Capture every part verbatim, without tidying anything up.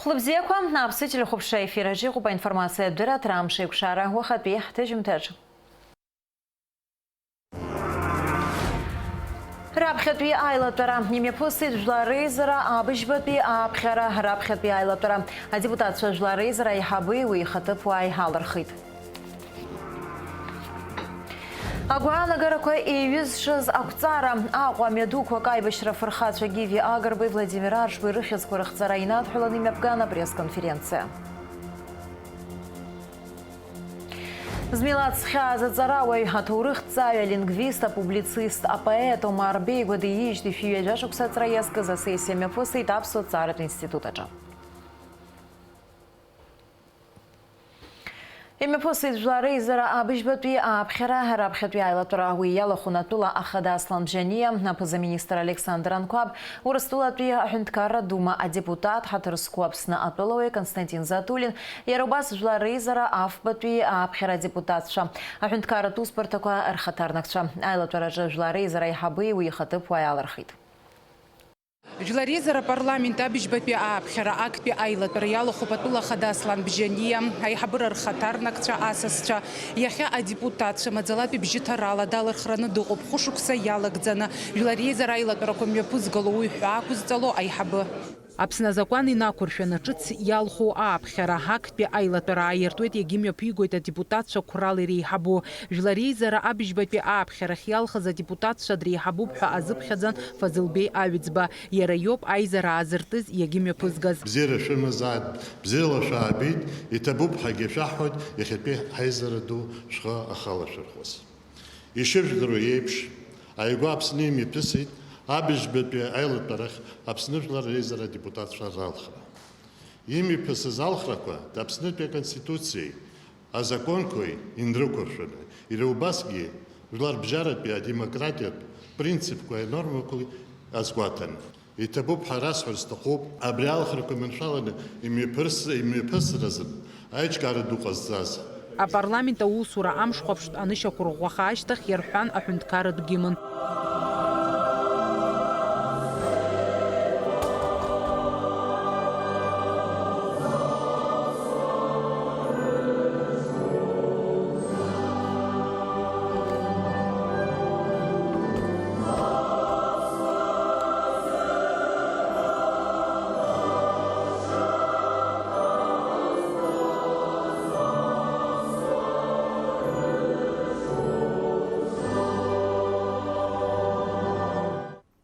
Хәлыбзиақәа, Аԥсны телехәаԥшра ефир аҿы иҟоуп аинформациатә дырраҭара Амш еиқәшара уахатәи ҳҭыжьымҭаҿ. Раԥхьатәи аилатәара имҩаԥысит Жәлар реизара абыжьбатәи ааԥхьара. Раԥхьатәи аилатәара адепутатцәа Жәлар реизара аиҳабы уи ихаҭыԥуааи алырхит. Агәаанагарақәа еиҩызшаз ақәҵара, Аҟәа амҩадуқәак аибашьра афырхацәа Гиви Агрбеи Владимир Аршбеи рыхьӡқәа рыхҵара инадҳәаланы имҩаԥган апресс-конференциа. Змилаҭ зхьааз аҵарауаҩ, аҭоурыхҭҵааҩ, алингвист, апублицист, апоет Омар Беигәа диижьҭеи шәи ҩажәа шықәса аҵра иазкыз асессиа мҩаԥысит Аԥсуа ҭҵааратә институт аҿы. Имҩаԥысит Жәлар реизара абыжьбатәи ааԥхьара, раԥхьатәи аилатәара. Уи иалахәын атәыла ахада Аслан Бжьаниа, аԥыза-министр Александр Анқәаб, Урыстәылатәи аҳәынҭқарра Дума адепутат, ҳаҭыр зқәу Аԥсны атәылауаҩ Константин Затулин, иара убас Жәлар реизара афбатәи ааԥхьара адепутатцәа, аҳәынҭқарратә усбарҭақәа рхаҭарнакцәа. Аилатәараҿы Жәлар реизара аиҳабы уи ихаҭыԥуааи алырхит. Жәлар реизара апарламент абыжьбатәи ааԥхьара актәи аилатәара иалахәуп атәыла ахада Аслан Бжьаниа, аиҳабыра рхаҭарнакцәа, асасцәа. Иахьа адепутатцәа маӡалатәи бжьыҭарала далырхраны дыҟоуп, хәышықәса иалагӡаны Жәлар реизара аилатәарақәа мҩаԥызгало уи ҳәа ақәызҵало аиҳабы. Аԥсны азакәан инақәыршәаны ҿыц иалху ааԥхьара, актәи аилатәара ааиртуеит, иагьымҩаԥигоит адепутатцәа қәрала иреиҳабу. Жәлар реизара абыжьбатәи ааԥхьарахь иалхыз адепутатцәа дреиҳабуп ҳәа азыԥхьаӡан Фазылбеи Аҩӡба. Иара иоуп аизара аазыртыз, иагьымҩаԥызгаз. Бзиара шәымазааит, бзиала шәаабеит, иҭабуп ҳәагьы шәаҳҳәоит, иахьатәи ҳаизара ду шәхы ахалашәырхәыз. Ишыжәдыруа еиԥш, ааигәа Аԥсны имҩаԥысит абыжьбатәи аилатәарахь Аԥсны Жәлар реизара адепутатцәа ралхра. Имҩаԥысыз алхрақәа Аԥснытәи Аконституциеи азакәанқәеи инрықәыршәаны, иара убасгьы жәларбжьаратәи адемократиатә принципқәеи анормақәеи азгәаҭаны. Иҭабуп ҳәа расҳәар сҭахуп, абри алхрақәа маншәаланы имҩаԥырс-, имҩаԥысразын аиҿкаара ду ҟазҵаз. Апарламент аусура амш хәаԥштә анышьақәырӷәӷәаха ашьҭахь иарҳәан аҳәынҭқарратә гимн.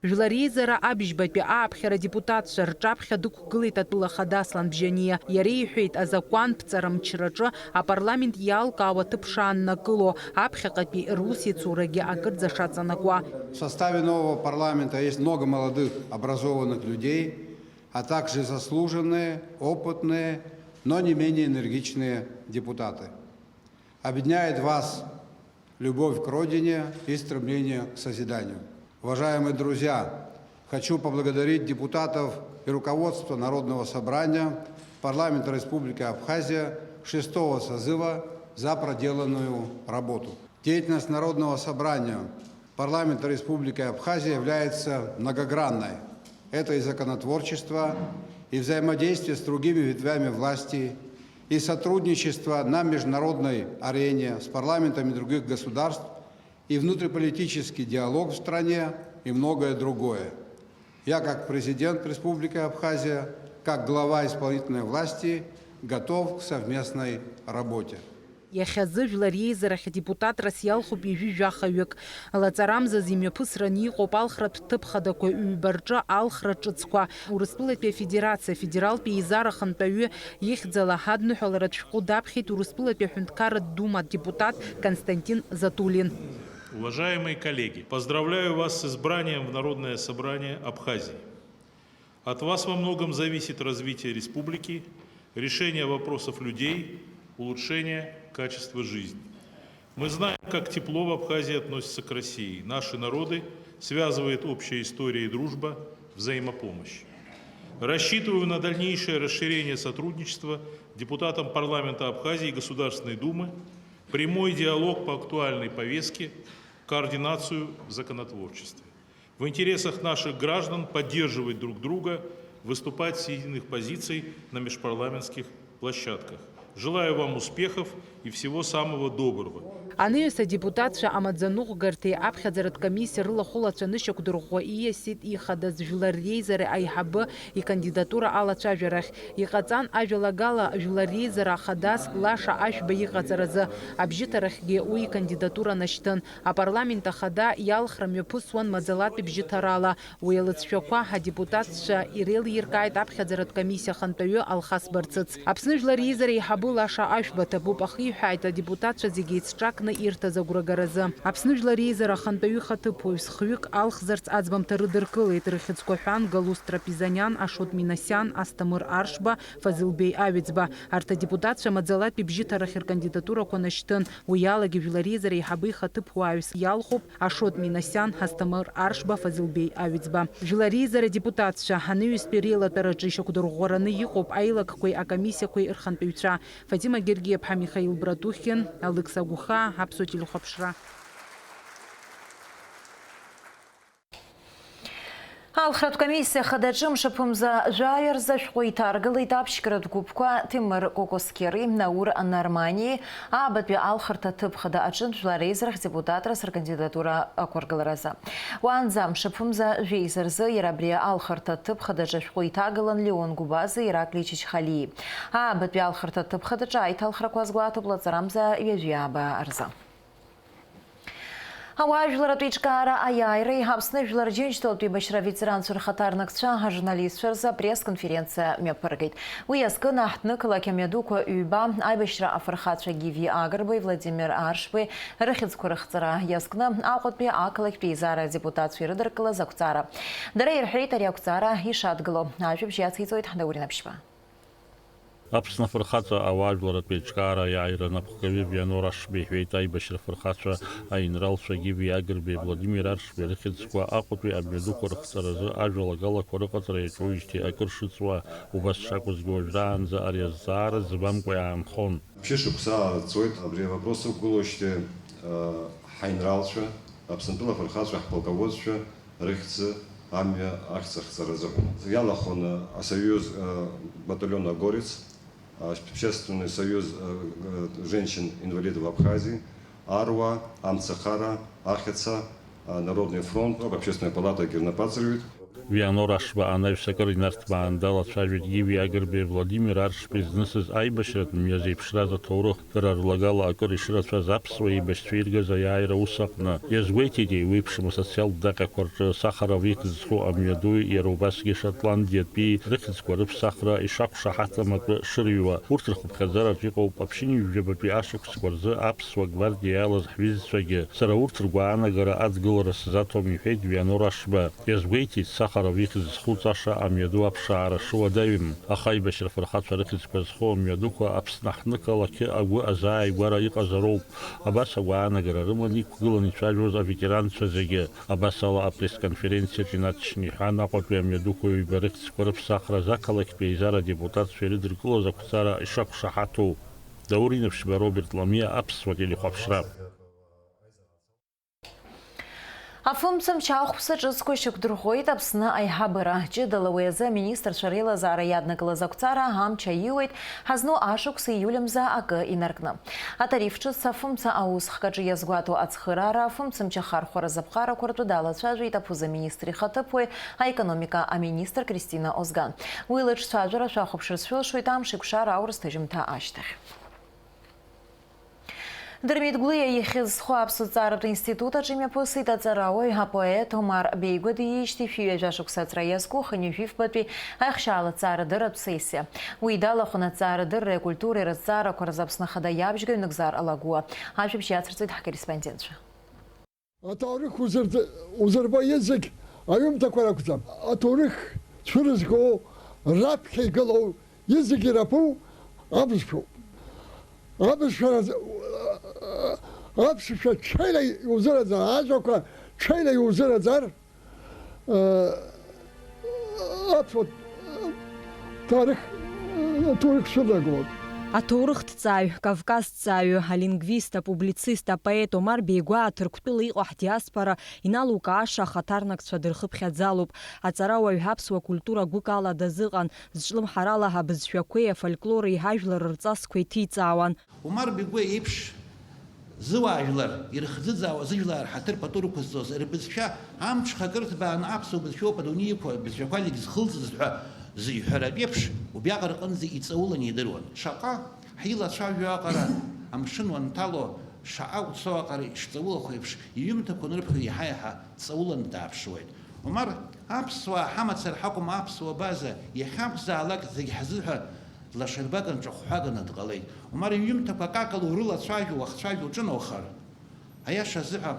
Жәлар реизара абыжьбатәи ааԥхьара адепутатцәа рҿаԥхьа дықәгылеит атәыла ахада Аслан Бжьаниа. Иара иҳәеит, азакәанԥҵара мчраҿы апарламент иалкаау аҭыԥ шааннакыло, аԥхьаҟатәи русеицурагьы акырӡа шаҵанакуа. В составе нового парламента есть много молодых, образованных людей, а также заслуженные, опытные, но не менее энергичные депутаты. Объединяет вас любовь к Родине и стремление к созиданию. Уважаемые друзья, хочу поблагодарить депутатов и руководство Народного собрания парламента Республики Абхазия шестого созыва за проделанную работу. Деятельность Народного собрания парламента Республики Абхазия является многогранной. Это и законотворчество, и взаимодействие с другими ветвями власти, и сотрудничество на международной арене с парламентами других государств, и внутриполитический диалог в стране, и многое другое. Я, как президент Республики Абхазия, как глава исполнительной власти, готов к совместной работе. Иахьазы Жәлар реизарахь адепутатрас иалхуп ҩажәи жәахаҩык. Лаҵарамзазы имҩаԥысраны иҟоуп алхратә ҭыԥ хадақәа ҩба рҿы алхра ҿыцқәа. Урыстәылатәи Афедерациа Афедералтә Еизара Ахантәаҩы ихьӡала адныҳәаларатә шәҟәы даԥхьеит Урыстәылатәи Аҳәынҭқарратә Дума адепутат Константин Затулин. Уважаемые коллеги, поздравляю вас с избранием в Народное собрание Абхазии. От вас во многом зависит развитие республики, решение вопросов людей, улучшение качества жизни. Мы знаем, как тепло в Абхазии относится к России. Наши народы связывает общая история и дружба, взаимопомощь. Рассчитываю на дальнейшее расширение сотрудничества депутатам парламента Абхазии и Государственной Думы, прямой диалог по актуальной повестке, координацию в законотворчестве. В интересах наших граждан поддерживать друг друга выступать с единых позиций на межпарламентских площадках. Желаю вам успехов и всего самого доброго. Анаҩс адепутатцәа амаӡаныҟәгарҭеи аԥхьаӡаратә комиссиа рылахәылацәа нышьақәдырӷәӷәа ииасит ихадаз Жәлар Реизара аиҳабы икандидатура алацәажәарахь. Иҟаҵан ажәалагала Жәлар Реизара ахадас Лаша Ашәба иҟаҵаразы. Абжьыҭарахьгьы уи икандидатура нашьҭын. Апарламент ахада иалхра мҩаԥысуан маӡалатәи бжьыҭарала. Уи алыҵшәақәа адепутатцәа иреилиркааит аԥхьаӡаратә комиссиа ахантәаҩы Алхас Барцыц. Аԥсны Жәлар Реизара еиҳабы Лаша Ашәба ҭабуп ахиҳәааит адепутатцәа зегьы еицҿакны ирҭаз агәрагаразы. Аԥсны Жәлар Реизара ахантәаҩы ихаҭыԥуаҩс хҩык алхзарц аӡбамҭа рыдыркылеит, рыхьӡқәа ҳәан Галус Трапизаниан, Ашот Минасиан, Асҭамыр Аршба, Фазылбеи Аҩӡба. Арҭ адепутатцәа маӡалатәи бжьыҭарахь ркандидатурақәа нашьҭын. Уи алагьы Жәлар Реизара еиҳабы ихаҭыԥуаҩс иалхуп Ашот Минасиан, Асҭамыр Аршба, Фазылбеи Аҩӡба. Жәлар Реизара адепутатцәа анаҩстәи реилатәараҿы ишьақәдырӷәӷәараны иҟоуп аилакқәеи акомиссиақәеи рхантәаҩцәа Фатима Гергиаԥҳа, Михаил Братухин, Алекс Агәхаа, Аԥсуа телехәаԥшра. Алхратә комиссиа хадаҿы мшаԥымза жәаҩа рзы ашәҟәы иҭаргалеит аԥшьгаратә гәыԥқәа Ҭемыр Кокоскери, Наур Нарманиеи, аабатәи алхырҭа ҭыԥ хада аҿынтә Жәлар Реизарахь депутатрас ркандидатура ақәыргыларазы. Уаанӡа мшаԥымза жәеиза рзы иара абри алхырҭа ҭыԥ хадаҿы ашәҟәы иҭагалан Леон Гәыбазы, Ираклий Чачхалии. Аабатәи алхырҭа ҭыԥ хадаҿы аиҭалхрақәа азгәаҭоуп лаҵарамза ҩажәи ааба рзы. Ауаажәларратә еиҿкаара аиааиреи Аԥсны Жәлар Џьынџьтәылатә еибашьра аветеранцәа рхаҭарнакцәа ажурналистцәа рзы апресс-конференциа мҩаԥыргеит. Уи иазкын аҳҭнықалақь амҩадуқәа ҩба, аибашьра афырхацәа Гиви Агрбеи Владимир Аршбеи рыхьӡқәа рыхҵара иазкны Аҟәатәи ақалақьтә еизара адепутатцәа ирыдыркылаз ақәҵара. Дара ирҳәеит ари ақәҵара ишадгылоу. Ажәабжь иациҵоит Даурен Аԥшьба. Аԥсны афырхаҵа ауаажәларратә еиҿкаара аиааира анапхгаҩы Вианор Ашба иҳәеит, аибашьра афырхацәа аинралцәа Гиви Агрбеи Владимир Аршбеи рыхьӡқәа Аҟәатәи амҩадуқәа рыхҵаразы ажәалагалақәа рыҟаҵара иаҿуижьҭеи акыр шыҵуа, убас шакәызгьы уажәраанӡа ари азҵаара змамкәа иаанхон. Ԥшьышықәса ааҵуеит абри авопрос ықәгылоижьҭеи, ҳаинралцәа, Аԥсынтәыла афырхацәа ҳполководцәа рыхьӡы амҩа ахьӡ ахҵара азыҳәан. Иалахәын асоиуз, батальон Агорец, Общественный союз женщин-инвалидов Абхазии, Аруа, Амцахара, Ахьаца, Народный фронт, Общественная палата Гернапацервит. Вианор Ашба анаҩс акыр инарҭбаан далацәажәеит Гиви Агрбеи Владимир Аршбеи знысыз аибашьратә мҩа зеиԥшраз аҭоурых, дара рлагала акыр ишырацәаз аԥсуа еибашьцәа иргаз аиааира аус аҟны. Иазгәеиҭеит еиуеиԥшым асоциалтә даҟьақәа рҿы Сахаров ихьӡ зху амҩаду, иара убасгьы Шотландиатәи рыхьӡқәа рыԥсахра ишақәшаҳаҭым атәы шырыҩуа. Урҭ рхыԥхьаӡараҿ иҟоуп аԥшьынҩажәи жәабатәи ашықәсқәа рзы аԥсуа гвардиа иалаз ҳҩызцәагьы. Сара урҭ ргәаанагара адгылара сзаҭом, иҳәеит Вианор Ашба. Иазгәеиҭеит, Сахаров ихьӡ зхуҵаша амҩаду аԥшаара шыуадаҩым, аха аибашьра афырхацәа рыхьӡқәа зху амҩадуқәа Аԥсны аҳҭнықалақьы агәы азааигәара иҟазароуп. Абас агәаанагара рыманы иқәгылан ицәажәоз аветеранцәа зегьы. Абас ала апресс-конференциаҿ инаҵшьны иҳәан, Аҟәатәи амҩадуқәа ҩба рыхьӡқәа рыԥсахразы ақалақьтә еизара адепутатцәа ирыдыркылоз ақәҵара ишақәшаҳаҭу. Даур Инаԥшьба, Роберт Ламиа, Аԥсуа телехәаԥшра. Афымцамч ахәԥса ҿыцқәа шьақәдырӷәӷәеит Аԥсны аиҳабыра. Ҷыдала уи азы аминистрцәа реилазаара иаднакылаз ақәҵара амч аиуеит, ҳазну ашықәс ииуль мза акы инаркны. Атариф ҿыц афымца аус хкаҿы иазгәаҭоу ацхыраара афымцамч ахархәаразы аԥҟарақәа ртәы далацәажәеит аԥыза-министр ихаҭыԥуаҩ, аекономика аминистр Кристина Озган. Уи лыҿцәажәара шәахәаԥшырц шәылшоит амш еиқәшара аурыс ҭыжьымҭа ашьҭахь. Дырмит Гәлиа ихьӡ зху аԥсуа ҵааратә институт аҿы имҩаԥысит аҵарауаҩ апоет Омар Беигәа диижьҭеи шәи ҩажәа шықәса аҵра иазку хынҩажәи фбатәи аихшьаала ҵаарадырратә сессиа. Уи далахәын аҵаарадырреи акультуреи рызҵаарақәа рзы Аԥсны Ахада иабжьгаҩ Нугзар Алагәуа. Ажәабжь иацырҵеит ҳкорреспондентцәа. Аҭоурых узырҵ-, узырбо изегь аҩымҭақәа ракәӡам. Аҭоурых цәырызго, раԥхьа игылоу изегь ирапу абызшәоуп. Абызшәа раз-, аԥсшәа ҽеила иузыраӡар, ажәақәа ҽеила иузыраӡар, э, аԥсуа ҭоурых, ҭоурых шәывагылоуп. Аҭоурыхҭҵааҩ, кавказҭҵааҩы, алингвист, апублицист, апоет Омар Беигәаа Ҭырқәтәыла иҟоу ҳдиаспора иналукааша ахаҭарнакцәа дырхыԥхьаӡалоуп. Аҵарауаҩ аԥсуа культура гәык ала дазыҟан, зҿлымҳарала ҳабызшәақәеи афольклори ҳажәлар рҵасқәа иҭиҵаауан. Омар Беигәаа иеиԥш зыуаажәлар ирыхӡыӡаауа, зыжәлар ҳаҭыр пату рықәызҵоз, рбызшәа амҽхак рыҭбааны аԥсуа бызшәоуп адунеи иқәу абызшәақәа зегь зхылҵыз ҳәа зыҩҳәаратә еиԥш, убриаҟара рҟынӡа иҵауланы идыруан. Шаҟа ҳилацәажәо аҟара, амшын уанҭало, шаҟа уцо аҟара ишҵаулахо еиԥш, иҩымҭақәа анырԥхьо еиҳа-еиҳа дҵауланы дааԥшуеит. Омар, аԥсуаа ҳамацара ҳакәым, аԥсуа база, иахьакәзаалак зегь ҳзыҳәа лашарбак нҿахәҳәаганы дҟалеит. Омар иҩымҭақәа акакала урылацәажәо, уахцәажәо уҿынаухар, аиаша азыҳәа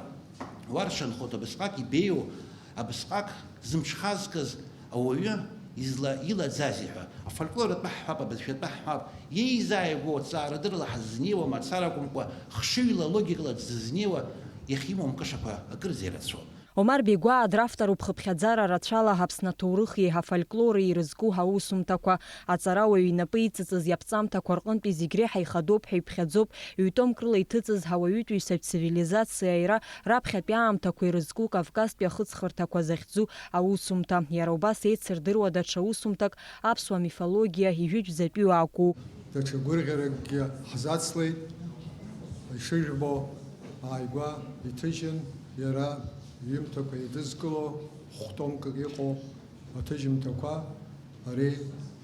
уаршанхоит, абасҟак ибеиоу, абасҟак зымҽхазкыз ауаҩы изла-, илаӡазеи ҳәа. Афольклор атәы ҳҳәап, абызшәа атәы ҳҳәап, иеизааигәоу аҭҵаарадыррала ҳаззнеиуа мацара акәымкәа, хшыҩла логикала дзызнеиуа иахьимоу мкышақәа акырӡа ирацәоуп. Омар Беигәаа дравторуп хыԥхьаӡара рацәала Аԥсны аҭоурыхи афольклори ирызку ҳаусумҭақәа. Аҵарауаҩ инапы иҵыҵыз иаԥҵамҭақәа рҟынтәи зегь реиҳа ихадоуп ҳәа иԥхьаӡоуп, ҩ-томк рыла иҭыҵыз ҳауаҩытәыҩсатә цивилизациа аира раԥхьатәи аамҭақәа ирызку Кавказтәи ахыҵхырҭақәа захьӡу аусумҭа. Иара убас еицырдыруа даҽа усумҭак аԥсуа мифологиа ижәытәӡатәиу акәу. Даҽа гәырӷьаракгьы ҳзацлеит. Ишыжәбо, ааигәа иҭыжьын иара иҩымҭақәа еидызкыло хә-томкык иҟоу аҭыжьымҭақәа. Ари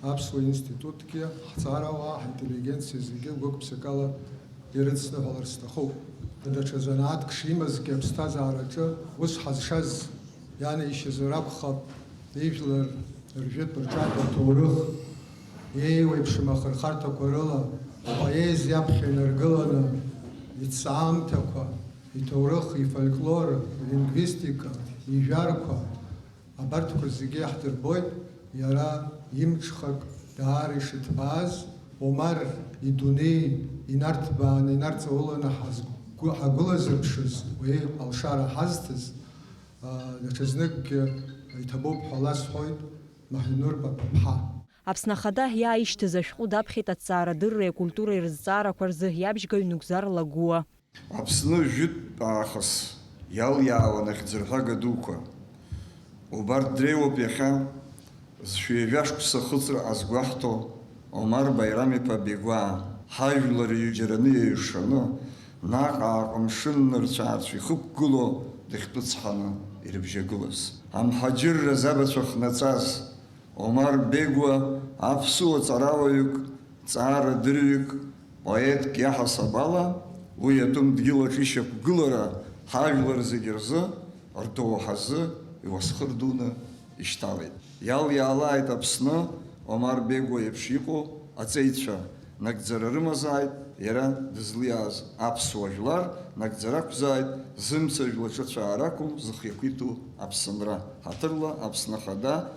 аԥсуа институтгьы ҳҵарауаа, ҳинтеллигенциа зегьы гәык-ԥсыкала ирыдсныҳәалар сҭахуп. Даҽа занааҭк шимазгьы аԥсҭазаараҿы ус ҳазшаз ианеишьазар акәхап, ижәлар ржәытә рҿатә аҭоурых, еиуеиԥшым ахырхарҭақәа рыла апоезиа аԥхьа инаргыланы, иҭҵаамҭақәа, иҭоурых, ифольклор, илингвистика, ижәарқәа, абарҭқәа зегьы иаҳдырбоит, иара имҽхак даара ишыҭбааз, Омар идунеи инарҭбааны, инарҵауланы ҳазгәы-, ҳагәылазырԥшыз, уи алшара ҳазҭаз, аа, даҽазныкгьы иҭабуп ҳәа ласҳәоит, Маҳинур Папаԥҳа. Аԥсны Ахада иааишьҭыз ашәҟәы даԥхьеит аҭҵаарадырреи акультуреи рызҵаарақәа рзы иабжьгаҩ Нугзар Лагәуа. Аԥсны жәытә аахыс иалиаауан ахьӡырҳәага дуқәа. Убарҭ дреиуоуп иахьа зшәи жәа шықәса ахыҵра ҟазгәаҳҭо Омар Баирам-иԥа Беигәаа. Ҳажәлар ҩыџьараны еиҩшаны, наҟ-ааҟ мшын нырцә-аарцә ихықәгылоу дахьтәыцҳаны ирыбжьагылаз. Амҳаџьырра забацәа хнаҵаз, Омар Беигәаа аԥсуа ҵарауаҩык, ҵаарадырҩык, поетк иаҳасаб ала, уи атәым дгьыл аҿы ишьақәгылара ҳажәлар зегьы рзы, рдоуҳа азы иуасхыр дуны ишьҭалеит. Иалиаалааит Аԥсны, Омар Беигәаа еиԥш иҟоу аҵеицәа, нагӡара рымазааит иара дызлиааз аԥсуа жәлар, нагӡара ақәзааит зымца жәлаҿы цәаара ақәым зых иақәиҭу Аԥсынра. Ҳаҭырла Аԥсны Ахада,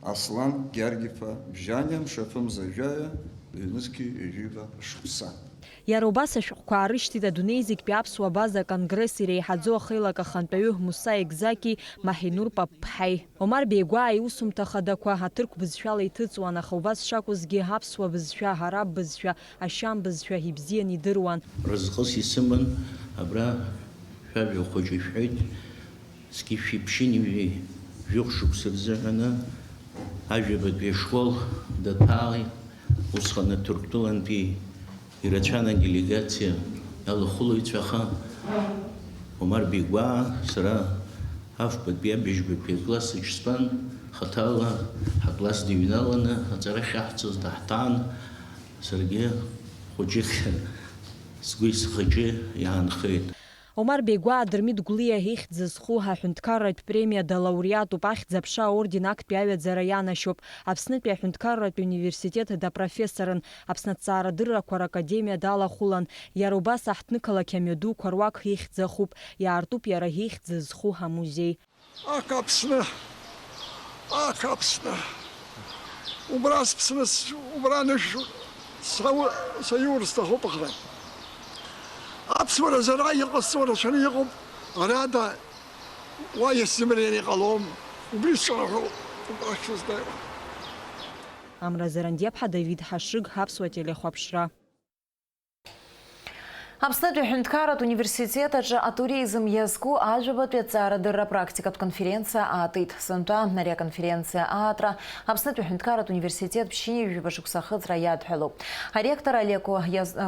Аслан Гьаргь-иԥа Бжьаниа, мшаԥымза жәаҩа, ҩнызқьи ҩажәиба шықәса. Иара убас ашәҟәқәа аарышьҭит адунеи зегьтәи аԥсуа база конгресс иреиҳаӡоу ахеилак ахантәаҩы Муса Егзаки Маҳинур Папԥҳаи. Омар Беигәаа иусумҭа хадақәа аҭырқә бызшәала иҭыҵуан, аха убас шакәызгьы аԥсуа бызшәа, араб бызшәа, ашьам бызшәа ибзиан идыруан. Разҟыс исыман абра шәажәа хәыҷы ишәҳәеит. Зқьи шәиԥшьынҩажәи жәохә шықәса рзыҳәаны ажәабатәи ашкол даҭәааит, усҟан Ҭырқәтәылантәи ирацәан аделегациа алахәылаҩцәа, аха Омар Беигәаа, сара афбатәи абыжьбатәи акласс аҿы стәан, хаҭала ҳакласс дыҩналаны аҵара ахьаҳҵоз даҳҭаан, саргьы хәыҷык сгәи схаҿи иаанхеит. Омар Беигәаа Дырмит Гәлиа ихьӡ зху аҳәынҭқарратә премиа далауреатуп, Ахьӡ-аԥша аорден актәи аҩаӡара ианашьоуп, Аԥснытәи аҳәынҭқарратә университет допрофессорын, Аԥсны аҭҵаарадыррақәа ракадемиа далахәылан, иара убас аҳҭнықалақь амҩадуқәа руак ихьӡ ахуп, иаартуп иара ихьӡ зху амузеи. Ак Аԥсны! Ак Аԥсны! Убра сԥсны, с-, убра анышә сау-, саиур сҭахуп, аха аԥсуара зара иҟасҵо рацәаны иҟоуп, арада уа исзымреир иҟалом, убри сҿанаҳәо убрахь сыздааиуа. Амра Зарандиаԥҳа, Давид Ҳашыг, Ҳаԥсуа телехәаԥшра. Аԥснытәи аҳәынҭқарратә университет аҿы атуризм иазку ажәабатәи аҭҵаарадырра практикатә конференциа аатит. Сынтәа ари аконференциа аатра Аԥснытәи аҳәынҭқарратә университет ԥшьынҩажәаба шықәса ахыҵра иадҳәалоуп. Аректор Олег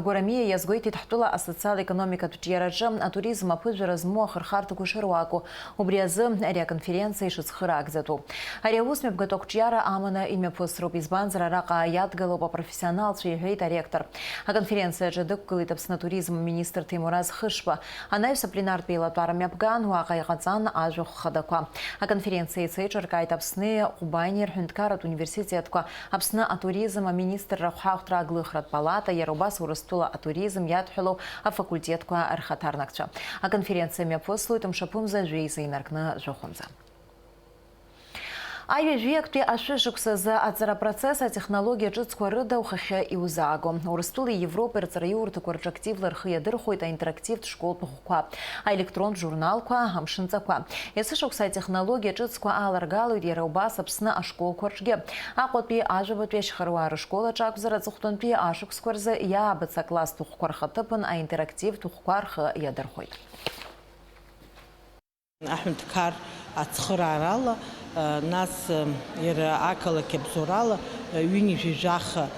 Гәарамиа иазгәеиҭеит ҳтәыла асоциал-економикатә ҿиараҿы атуризм аԥыжәара змоу ахырхарҭақәа шыруаку, убри азы ари аконференциа ишыцхыраагӡатәу. Ари аус мҩаԥгатәу ақәҿиара аманы имҩаԥысроуп, избанзар, араҟа иадгылоуп апрофессионалцәа, иҳәеит аректор. Аконференциаҿы дықәгылеит Аԥсны атуризм аминистр Ҭемураз Хышба. Анаҩс апленартә еилатәара мҩаԥган, уаҟа иҟаҵан ажәахә хадақәа. Аконференциа еицеиҿыркааит Аԥсни Ҟәбани рҳәынҭқарратә университетқәа, Аԥсны атуризм аминистрра ахәҳахәҭра аглыхратә палата, иара убас Урыстәыла атуризм иадҳәалоу афакультетқәа рхаҭарнакцәа. Аконференциа мҩаԥыслоит мшаԥымза жәеиза инаркны жәохәынӡа. Аҩажәи актәи ашәышықәсазы аҵара процесс атехнологиа ҿыцқәа рыда ухахьы иузаагом. Урыстәылеи Европеи рҵараиурҭақәа рҿы активла рхы иадырхәоит аинтерактивтә школтә ӷәқәа, аелектрон журналқәа, амшынҵақәа. Есышықәса атехнологиа ҿыцқәа ааларгалоит иара убас Аԥсны ашколқәа рҿгьы. Аҟәатәи, Ажәабатәи, Ашьхаруаа рышкол аҿы акәзар, аҵыхәтәантәи ашықәсқәа рзы иаабац акласстә ӷәқәа рхаҭыԥан аинтерактивтә ӷәқәа рхы иадырхәоит. Аҳәынҭқар ацхыраарала, нас иара ақалақь абзоурала ҩынҩажәи жәаха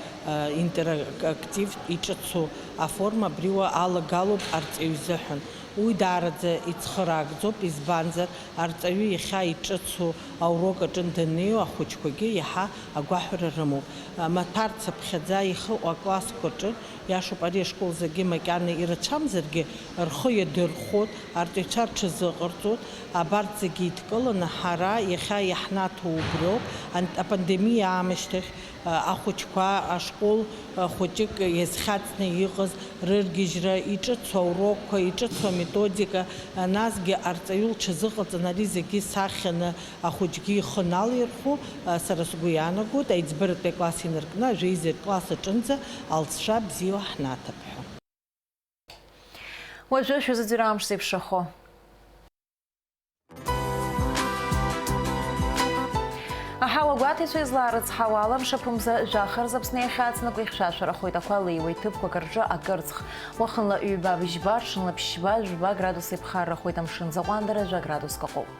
интерактивтә иҿыцу аформа абри уа алагалоуп арҵаҩы изыҳәан. Уи даараӡа ицхыраагӡоуп, избанзар, арҵаҩы иахьа иҿыцу аурок аҿы даннеиуа ахәыҷқәагьы иаҳа агәаҳәара рымоуп. Маҭәар цыԥхьаӡа ихыҟоу аклассқәа рҿы, иашоуп, ари ашкол зегьы макьана ирацәамзаргьы, рхы иадырхәоит, арҵаҩцәа рҽазыҟарҵоит. Абарҭ зегьы еидкыланы ҳара иахьа иаҳнаҭо убриоуп, ан-, апандемиа аамышьҭахь, а, ахәыҷқәа ашкол, а, хәыҷык иазхьаҵны иҟаз рыргьежьра, иҿыцу аурокқәа, иҿыцу аметодика, а, насгьы арҵаҩы лҽазыҟаҵаны ари зегьы сахьаны ахәыҷгьы ихы налирхәу, а, сара сгәы иаанагоит, аиҵбыратәи акласс инаркны ажәеизатәи акласс аҿынӡа алҵшәа бзиала ҳнаҭап ҳәа. Уажәы шәзыӡырҩра амш зеиԥшрахо. Аҳауа гәаҭеицәа излаарыцҳауа ала, мшаԥымза жәаха рзы Аԥсны иахьаҵнакуа ихьшәашәарахоит, ақәа леиуеит, ҭыԥқәак рҿы акырцх. Уахынла ҩба-быжьба, ҽынла ԥшьба-жәба градус иԥхаррахоит, амшын заҟәандара жәа градуск аҟоуп.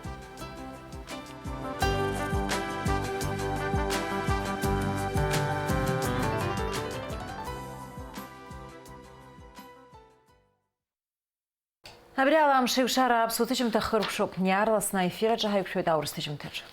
Абри ала амш еиқәшара аԥсуа ҭыжьымҭа хыркәшоуп. Иаарласны аефир аҿы ҳаиқәшәоит аурыс ҭыжьымҭаҿы.